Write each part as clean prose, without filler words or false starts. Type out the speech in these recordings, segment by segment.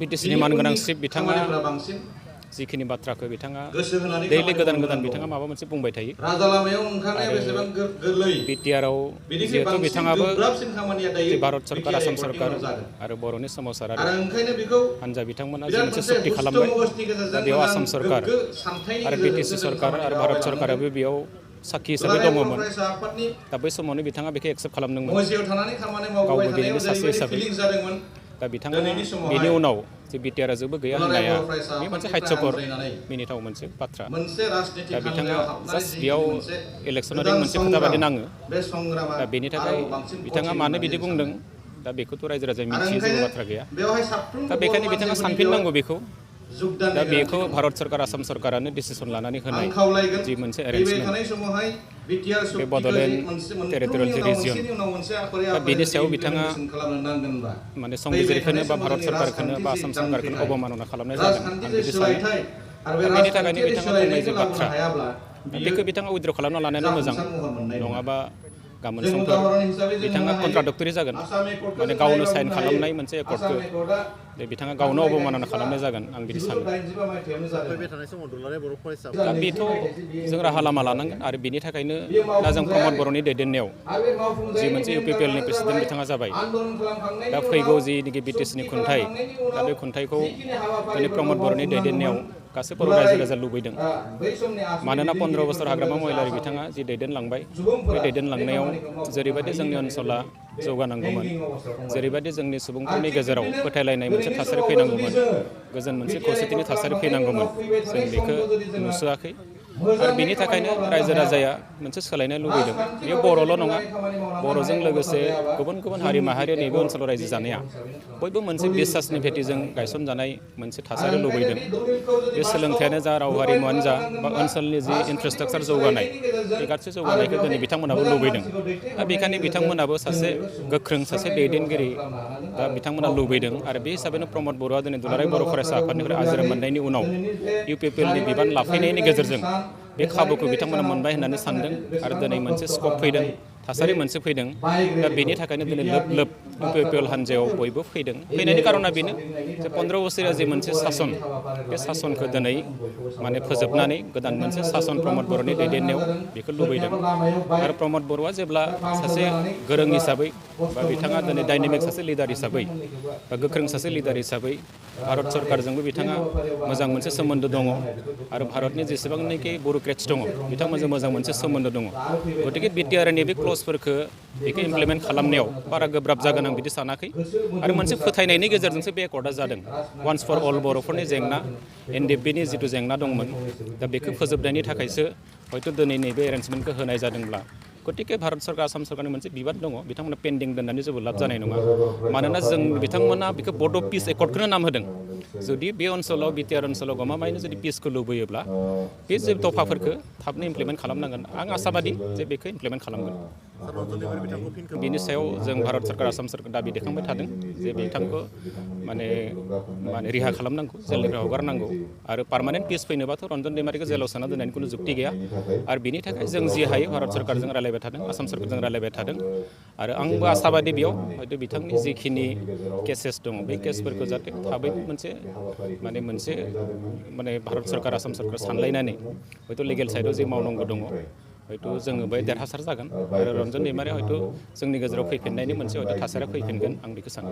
बिटिसिनि मानगोनां चिफ बिथाङा जिखिनि बाथ्राखौ बिथाङा दैलि गोदान बिथाङा माबा मोनसे बुंबाय थायो आरो बिटिआरआव जिहेतु बिथाङाबो भारत सरकार आसाम सरकार आरो बर'नि सोमावसारारि हान्जा बिथांमोना जि मोनसे सुक्ति खालामबाय दा बेयाव आसाम सरकार आरो बिटिसि सरकार आरो भारत सरकाराबो बेयाव साखि हिसाबै दङमोन दा बै समावनो बिथाङा बेखौ एक्सेप्ट खालामदोंमोन गावबो बेनिनो सासे हिसाबै दा बिथाङा बेनि उनाव जे बिटिआरआ जेबो गैया होननाया बे मोनसे हास्यकर मिनिथाव मोनसे बाथ्रा दा बिथाङा जास्ट बेयाव इलेक्सनारि मोनसे खोथा बादि नाङो दा बेनि थाखाय बिथाङा मानो बिदि बुंदों दा बेखौथ' रायजो राजाया मिथियो जेबो बाथ्रा गैया दा बेखायनो बिथाङा सानफिननांगौ बेखौ दा बेखौ भारत सरकार आसाम सरकारानो डिसिसन लानानै होनाय जि मोनसे एरेन्जमेन्ट बे बड'लेण्ड टेरिटरियेल जि रिजियन दा बेनि सायाव बिथाङा माने संबिजिरखौनो बा भारत सरकारखौनो बा आसाम सरकारखौनो अबमानना खालामनाय जादों आं बिदि सानो दा बेनि थाखायनो बिथाङा बुंनाय जे बाथ्रा बेखौ बिथाङा उइद्र' खालामना लानायानो मोजां नङाबा गाबोन समफोर बिथाङा कन्ट्राडिक्टरि जागोन माने गावनो साइन खालामनाय मोनसे एकर्डखौ बिथाङा गावनो अबमानना खालामनाय जागोन आं बिदि सानो दा बेथ' जों राहा लामा लानांगोन आरो बिनि थाखायनो दा जों प्रमद बर'नि दैदेननायाव जि मोनसे इउपिपिएलनि प्रेसिडेन्ट बिथाङा जाबाय दा फैगौ जिनिखि बिटिसिनि खुंथाइ दा बे खुंथाइखौ दिनै प्रमद बर'नि दैदेननायाव गासै बर' रायजो राजा लुबैदों मानोना 15 बोसोर हाग्रामा महिलारि बिथाङा जि दैदेनलांबाय बे दैदेनलांनायाव जेरैबायदि जोंनि ओनसोला जौगानांगौमोन जेरैबायदि जोंनि सुबुंफोरनि गेजेराव फोथायलायनाय मोनसे थासारि फैनांगौमोन गोजोन मोनसे खौसेथिनि थासारि फैनांगौमोन जों बेखौ नुसोआखै आरो बिनि थाखायनो रायजो राजाया मोनसे सोलायनाय लुबैदों बेयो बर'ल' नङा बर'जों लोगोसे गुबुन गुबुन हारि माहारि नैबे ओनसोलाव रायजो जानाया बयबो मोनसे बिसासनि भेटिजों गायसनजानाय मोनसे थासारि लुबैदों बे सोलोंथायानो जा राव हारिमुआनो जा बा ओनसोलनि जि इनफ्रास्ट्राक्चार जौगानाय बे गासै जौगानायखौ दिनै बिथांमोनाबो लुबैदों दा बेखायनो बिथांमोनाबो सासे गोख्रों सासे दैदेनगिरि दा बिथांमोना लुबैदों आरो बे हिसाबैनो प्रमद बर'आ दिनै दुलाराय बर' फरायसा आफादनिफ्राय आजिरा मोननायनि उनाव इउपिपिएलनि बिबान लाफैनायनि गेजेरजों बे खाबुखौ बिथांमोना मोनबाय होननानै सानदों आरो दिनै मोनसे स्कप फैदों थासारि मोनसे फैदों दा बेनि थाखायनो दिनै लोब लोब इउपिपिएल हान्जायाव बयबो फैदों फैनायनि कारना बेनो जे 15 बोसोरा जे मोनसे सासन बे सासनखौ दिनै माने फोजोबनानै गोदान मोनसे सासन प्रमद बर'नि दैदेननायाव बेखौ लुबैदों आरो प्रमद बर'आ जेब्ला सासे गोरों हिसाबै बा बिथाङा दिनै डाइनामिक सासे लिडार हिसाबै बा गोख्रों सासे लिडार हिसाबै भारत सरकारजोंबो बिथाङा मोजां मोनसे सोमोन्दो दङ आरो भारतनि जेसेबांनाखि बुर'क्रेट्स दङ बिथांमोनजों मोजां मोनसे सोमोन्दो दङ गतिके बिटिआरनि बे क्लजफोरखौ बेखौ इमप्लिमेन्ट खालामनायाव बारा गोब्राब जागोन आं बिदि सानाखै आरो मोनसे फोथायनायनि गेजेरजोंसो बे एकर्डआ जादों वान्स फर अल बर'फोरनि जेंना एनडिएफबिनि जिथु जेंना दंमोन दा बेखौ फोजोबनायनि थाखायसो हयथ' दिनै नैबे एरेन्जमेन्टखौ होनाय जादोंब्ला गतिके भारत सरकार आसाम सरकारनि मोनसे बिबान दङ बिथांमोना पेन्डिं दोननानै जेबो लाब जानाय नङा मानोना जों बिथांमोना बेखौ बड' पिस एकर्डखौनो नाम होदों जुदि बे ओनसोलाव बिटिआर ओनसोलाव गमामायैनो जुदि पिसखौ लुबैयोब्ला बे जे दफाफोरखौ थाबनो इमप्लिमेन्ट खालामनांगोन आं आसाबादि जे बेखौ इमप्लिमेन्ट खालामगोन बिनि सायाव जों भारत सरकार आसाम सरकार दाबि दैखांबाय थादों जे बिथांखौ माने रिहा खालामनांगौ जेलनिफ्राय हगारनांगौ आरो पार्मानेन्ट पिस फैनोबाथ' रन्जन दैमारिखौ जेलाव सोना दोननायनि खुनु जुक्ति गैया आरो बिनि थाखाय जों जि हायो भारत सरकारजों रायलायबाय थादों आसाम सरकारजों रायलायबाय थादों आरो आंबो आसाबादि बेयाव हयथ' बिथांनि जिखिनि केसेस दङ बे केसफोरखौ जाहाथे थाबैनो मोनसे भारत सरकार आसाम सरकार सानलायनानै हयथ' लिगेल साइडआव जे मावनांगौ दङ हयथ' जोङो बेहाय देरहासार जागोन आरो रन्जन दैमारिया हयथ' जोंनि गेजेराव फैफिननायनि मोनसे हयथ' थासारिया फैफिनगोन आं बेखौ सानो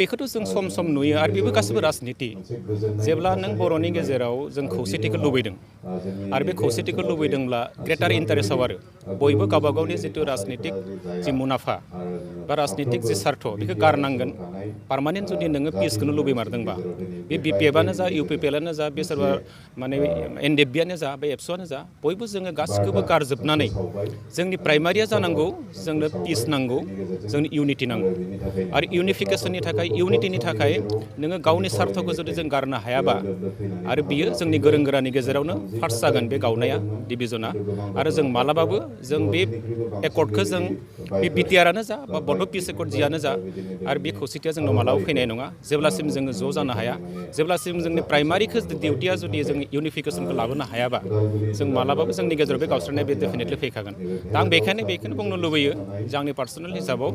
बेखौथ' जों सम सम नुयो आरो बेबो गासिबो राजनिति जेब्ला नों बर'नि गेजेराव जों खौसेथिखौ लुबैदों आरो बे खौसेथिखौ लुबैदोंब्ला ग्रेटार इन्टारेस्टआव आरो बयबो गावबा गावनि जिथु राजनितिक जि मुनाफा बा राजनितिक जि सार्थ बेखौ गारनांगोन पार्मानेन्ट जुदि नोङो पिसखौनो लुबैमारदोंबा बे बिपिएफआनो जा इउपिपिएलआनो जा बे सोरबा माने एनडिएफबिआनो जा बे एबसुआनो जा बयबो जोङो गासिखौबो गारजोबनानै जोंनि प्राइमारिया जानांगौ जोंनो पिस नांगौ जोंनो इउनिटि नांगौ आरो इउनिफिकेसननि थाखाय इउनिटिनि थाखाय नोङो गावनि सार्थखौ जुदि जों गारनो हायाबा आरो बियो जोंनि गोरों गोरानि गेजेरावनो फार्स्ट जागोन बे गावनाया डिभिजना आरो जों मालाबाबो जों बे एकर्डखौ जों बे बिटिआरआनो जा बा बड' पिस एकर्ड जियानो जा आरो बे खौसेथिया जोंनाव मालाबाबो फैनाय नङा जेब्लासिम जोङो ज' जानो हाया जेब्लासिम जोंनि प्राइमारिखौ डिउटिया जुदि जों इउनिफिकेसनखौ लाबोनो हायाबा जों मालाबाबो जोंनि गेजेराव बे गावस्रानाया बे डेफिनेटलि फैखागोन दा आं बेखौनो बुंनो लुबैयो जे आंनि पार्सनेल हिसाबाव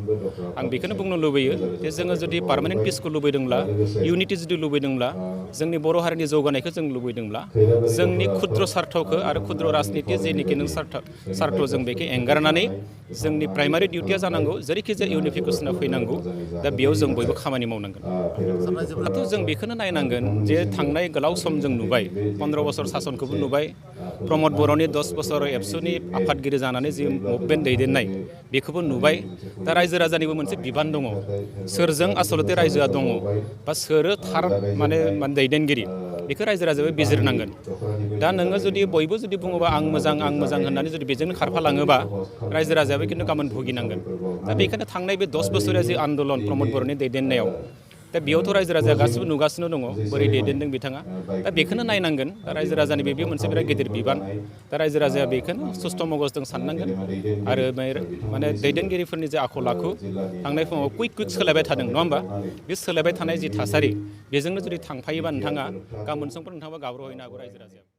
आं बेखौनो बुंनो लुबैयो जे जोङो जुदि पार्मानेन्ट पिसखौ लुबैदोंब्ला इउनिटि जुदि लुबैदोंब्ला जोंनि बर' हारिनि जौगानायखौ जों लुबैदोंब्ला जोंनि खुद्र सार्थखौ आरो खुद्र राजनिति जेनिखि नों सार्थ जों बेखौ एंगारनानै जोंनि प्राइमारि डिउटिया जानांगौ जेरैखिजाया इउनिफिकेसना फैनांगौ दा बेयाव जों बयबो खामानि मावनांगोन दाथ' जों बेखौनो नायनांगोन जे थांनाय गोलाव सम जों नुबाय 15 बोसोर सासनखौबो नुबाय प्रमद बर'नि 10 बोसोर एबसुनि आफादगिरि जानानै जि मुभमेन्ट दैदेननाय बेखौबो नुबाय दा रायजो राजानिबो मोनसे बिबान दङ सोरजों आसलते रायजोआ दङ बा सोरो थार माने दैदेनगिरि बेखौ रायजो राजायाबो बिजिरनांगोन दा नोङो जुदि बयबो जुदि बुङोबा आं मोजां होननानै जुदि बेजोंनो खारफालाङोबा रायजो राजायाबो खिन्थु गाबोन भुगिनांगोन दा बेखायनो थांनाय बे 10 बोसोरिया जि आन्दलन प्रमद बर'नि दैदेननायाव दा बेयावथ' रायजो राजाया गासिबो नुगासिनो दङ बोरै दैदेनदों बिथाङा दा बेखौनो नायनांगोन दा रायजो राजानि बे मोनसे बिराद गिदिर बिबान दा रायजो राजाया बेखौनो सुस्थ' मगजजों साननांगोन आरो माने दैदेनगिरिफोरनि जे आखल आखु थांनाय समाव कुइक सोलायबाय थादों नङा होमबा बे सोलायबाय थानाय जि थासारि बेजोंनो जुदि थांफायोबा नोंथाङा गाबोन समफोर नोंथाङा गाब्र'हैनो हागौ रायजो राजाया